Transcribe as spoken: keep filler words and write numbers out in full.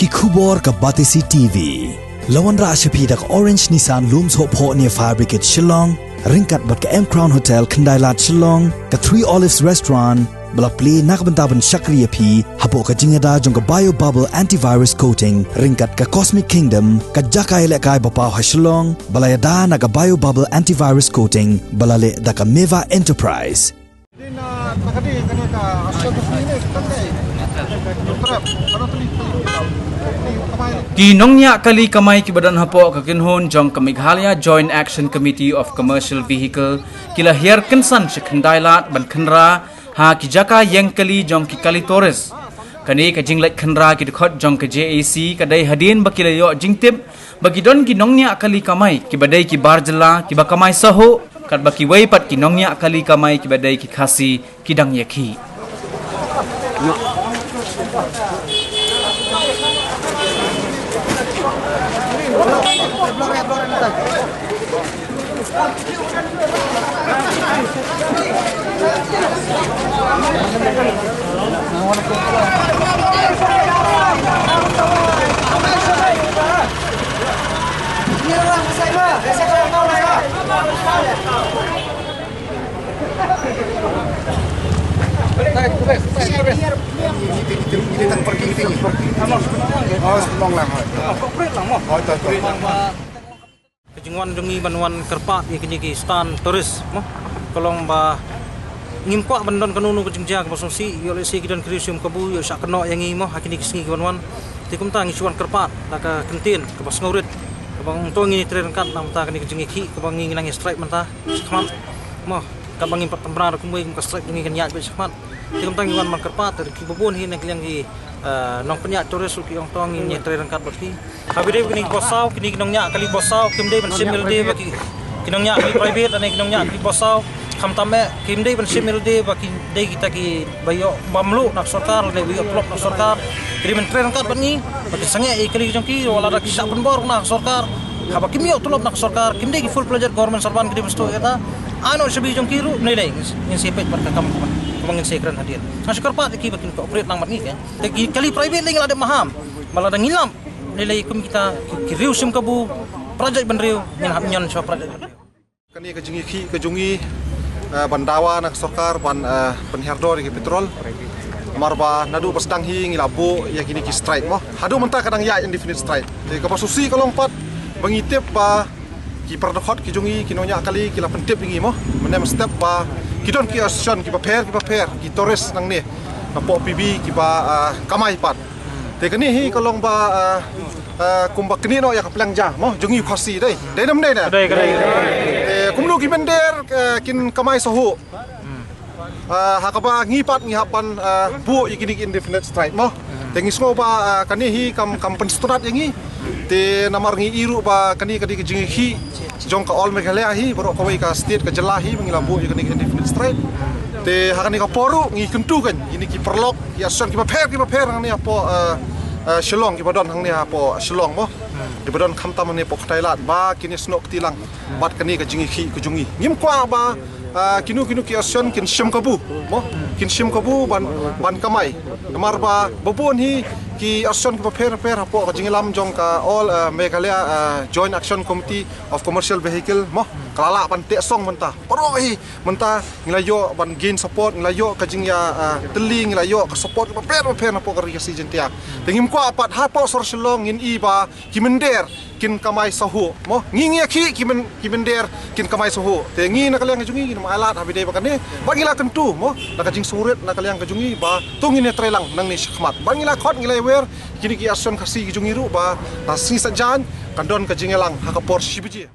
Ki khubor ka Batesi T V. La wanrah sha phi da ka Orange Nissan Lum Sohphoh near Fire Brigade Shillong, ryngkat bad ka M Crown Hotel Khyndai Lad Shillong, ka Three Olives Restaurant, ba la plie na ka bynta ban shakri ïa phi hapoh ka jingïada jong ka Bio Bubble Antivirus Coating, ryngkat ka Cosmic Kingdom, ka jaka ïalehkai ba paw ha Shillong, ba la ïada na ka Bio Bubble Antivirus Coating, ba la leh da ka Meva Enterprise. Ki nongñiah kali kamai kiba don hapoh ka kynhun jong ka Meghalaya Joint Action Committee of Commercial Vehicle ki la hiar kynsan sha Khyndai Lad ban khynra ha ki jaka ïeng kali jong ki kali tourist. Kane ka jingleit khynra ki dkhot jong ka J A C ka dei hadien ba ki la ïoh jingtip ba ki don ki nongñiah kali kamai kiba dei ki bar jylla kiba kamai sahuh, katba kiwei pat ki nongñiah kali kamai kiba dei ki Khasi ki dang ïakhih. Ka jingwan jong ngi ban wan kyrpad ïa kine ki stand tourist mo, ka long ba ngim kwah ban don kano kano ka jingjia kaba sngewsih, ïoh lehse ki don ki riew shim kabu ïoh shah kynnoh ïa ngi mo ha kine ki sngi ki ban wan. Te kumta ngi shu wan kyrpad da ka kyntien kaba sngewrit kaba ngin trei ryngkat na ka bynta kane ka jingïakhih kaba ngi nang ïa strike mynta shakhmat mo, katba ngim pat tymmen da kumwei, kum ka strike jong ngi kan ïaid beit shakhmat. Te kumta ngi wan ban kyrpad, te kiba bun hi na ka liang ki, eh, nongpynïaid tourist ruh ki ong to ngin ïatrei ryngkat bad ki. Haba ïadei bad kine ki bos saw, kine ki nongñiah kali bos saw kim dei ban shim ïalade ba ki, ki nongñiah kali private lane ki nongñiah kali bos saw. Khamtam eh kim dei ban shim ïalade ba ki dei kita kiba ïoh bam luh na ka sorkar lane ba ïoh tulop na ka sorkar. Ki dei ban trei ryngkat bad ngi ba ki sangeh ïa ki kali jong ki, wat lada ki shah pynbor na ka sorkar, haba kim ïoh tulop na ka sorkar, kim dei ki full fledged government servant, ki dei ban sdang ïa kata. Ano shabi jong ki ruh, ne lei ngin sa peit bad ka kam kaba ngin sa kren hadien. Nga shu kyrpad ïa ki ba kin cooperate lang bad ngi, eh. Te ki kali private lei ngi la dep maham. Ba lada ngi lap, ne lei kum kita ki, ki riew shim kabu, prajek bynriew, ngin hap ñion sha prajek bynriew. Kane ka jingïakhih ka jong ngi, eh, ban dawa na ka sorkar ban, eh, pynhiar dor ïa ki petrol. Namar ba naduh ba sdang hi ngi la buh ïa kine ki strike mo. Haduh mynta ka dang ïaid indefinite strike. Te kaba sngewsih ka long pat ba ngi tip ba ki para dkhot ki jong ngi, ki nongñiah kali ki la pyntip ïa ngi mo. Mynne mynstep ba ki don ki association kiba pher kiba pher, ki tourist nangne napoh P B kiba, ah, kamai pat. Te kane hi ka long ba, ah, ah, kumba kane noh ïa ka pliang ja mo jong ngi u Khasi dei. Dei ne ym dei ne? Dei, dei. Te kumno ki mynder, ah, kin kamai sahuh. Ah, ha kaba ngi pat ngi hap ban, ah, buh ïa kine ki indefinite strike mo. Te ngi sngew ba, ah, kane hi kam, kam pynsngewtynnat ïa ngi. Te namar ngi i ruh ba kane ka dei ka jingïakhih jong ka All Meghalaya hi, baroh kawei ka state, ka jylla hi ba ngi la buh ïa kane ka indefinite strike. Te ha kane ka por ruh ngi kyntu kan ïa kine ki paralok, ki association kiba pher kiba pher hangne hapoh, ah, ah, Shillong, kiba don hangne hapoh Shillong mo. Kiba don khamtam hangne hapoh Khyndai Lad ba kin ïasnoh kti lang bad kane ka jingïakhih ka jong ngi. Ngim kwah ba, ah, kino kino ki association kin shim kabu mo, kin shim kabu ban, ban kamai. Namar ba, ba bun hi ki association kiba pher pher hapoh ka jingïalam jong ka All, ah, Meghalaya, ah, Joint Action Committee of Commercial Vehicle mo, ka la lah ban teh song mynta. Baroh hi mynta ngi la ïoh ban gain support, ngi la ïoh ka jingïa, ah, tylli, ngi la ïoh ka support kiba pher ba pher napoh ka Ri Khasi Jaiñtia. Te ngim kwah pat hapoh sor Shillong ngin i ba ki mynder kin kamai sahuh mo. Ngi ngi ïakhih ki myn-, ki mynder kin kamai sahuh. Te ngi na ka liang ka jong ngi ngin ym ailad haba ïadei bad kane. Ba ngi la kyntu mo, na ka jingsngewrit na ka liang ka jong ngi ba to ngin ïatrei lang nangne shakhmat. Ba ngi la khot, ngi la ïawer kine ki association Khasi ki jong ngi ruh ba na sngi Saitjaiñ kan don ka jingïalang ha ka por shi baje.